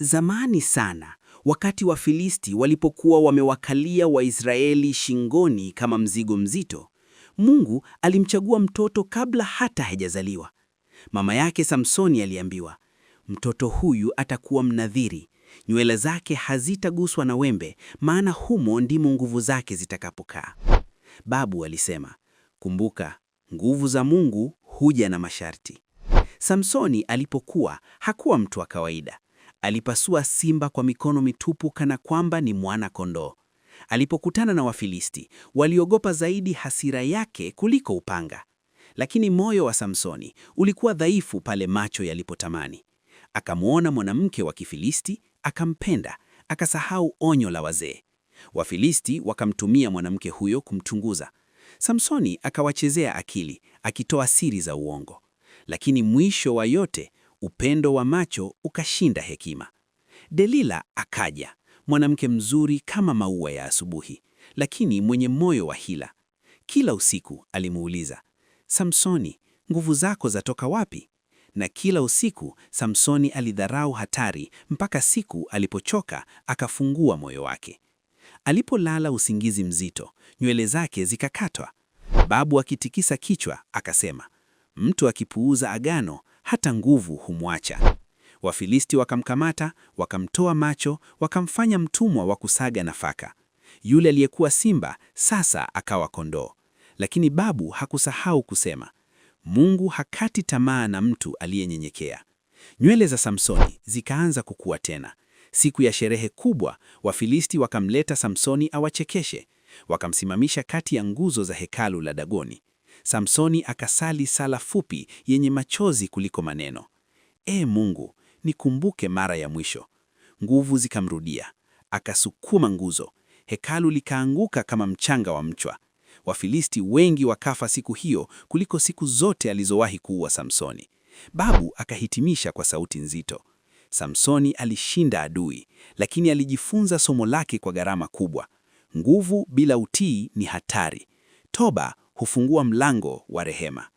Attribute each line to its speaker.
Speaker 1: Zamani sana, wakati Wafilisti walipokuwa wamewakalia Waisraeli shingoni kama mzigo mzito, Mungu alimchagua mtoto kabla hata hajazaliwa. Mama yake Samsoni aliambiwa, mtoto huyu atakuwa mnadhiri, nywele zake hazitaguswa na wembe, maana humo ndimo nguvu zake zitakapokaa. Babu alisema, kumbuka, nguvu za Mungu huja na masharti. Samsoni alipokuwa hakuwa mtu wa kawaida. Alipasua simba kwa mikono mitupu kana kwamba ni mwana kondoo. Alipokutana na Wafilisti, waliogopa zaidi hasira yake kuliko upanga. Lakini moyo wa Samsoni ulikuwa dhaifu pale macho yalipotamani. Akamwona mwanamke wa Kifilisti, akampenda, akasahau onyo la wazee. Wafilisti wakamtumia mwanamke huyo kumchunguza. Samsoni akawachezea akili, akitoa siri za uongo. Lakini mwisho wa yote, upendo wa macho ukashinda hekima. Delila akaja, mwanamke mzuri kama maua ya asubuhi, lakini mwenye moyo wa hila. Kila usiku alimuuliza, Samsoni, nguvu zako zatoka wapi? Na kila usiku Samsoni alidharau hatari mpaka siku alipochoka akafungua moyo wake. Alipolala usingizi mzito, nywele zake zikakatwa. Babu akitikisa kichwa akasema, mtu akipuuza agano hata nguvu humwacha. Wafilisti wakamkamata, wakamtoa macho, wakamfanya mtumwa wa kusaga nafaka. Yule aliyekuwa simba sasa akawa kondoo. Lakini babu hakusahau kusema, Mungu hakati tamaa na mtu aliyenyenyekea. Nywele za Samsoni zikaanza kukua tena. Siku ya sherehe kubwa, Wafilisti wakamleta Samsoni awachekeshe. Wakamsimamisha kati ya nguzo za hekalu la Dagoni. Samsoni akasali sala fupi yenye machozi kuliko maneno. E Mungu, nikumbuke mara ya mwisho. Nguvu zikamrudia, akasukuma nguzo, hekalu likaanguka kama mchanga wa mchwa. Wafilisti wengi wakafa siku hiyo kuliko siku zote alizowahi kuua Samsoni. Babu akahitimisha kwa sauti nzito. Samsoni alishinda adui, lakini alijifunza somo lake kwa gharama kubwa. Nguvu bila utii ni hatari. Toba hufungua mlango wa rehema.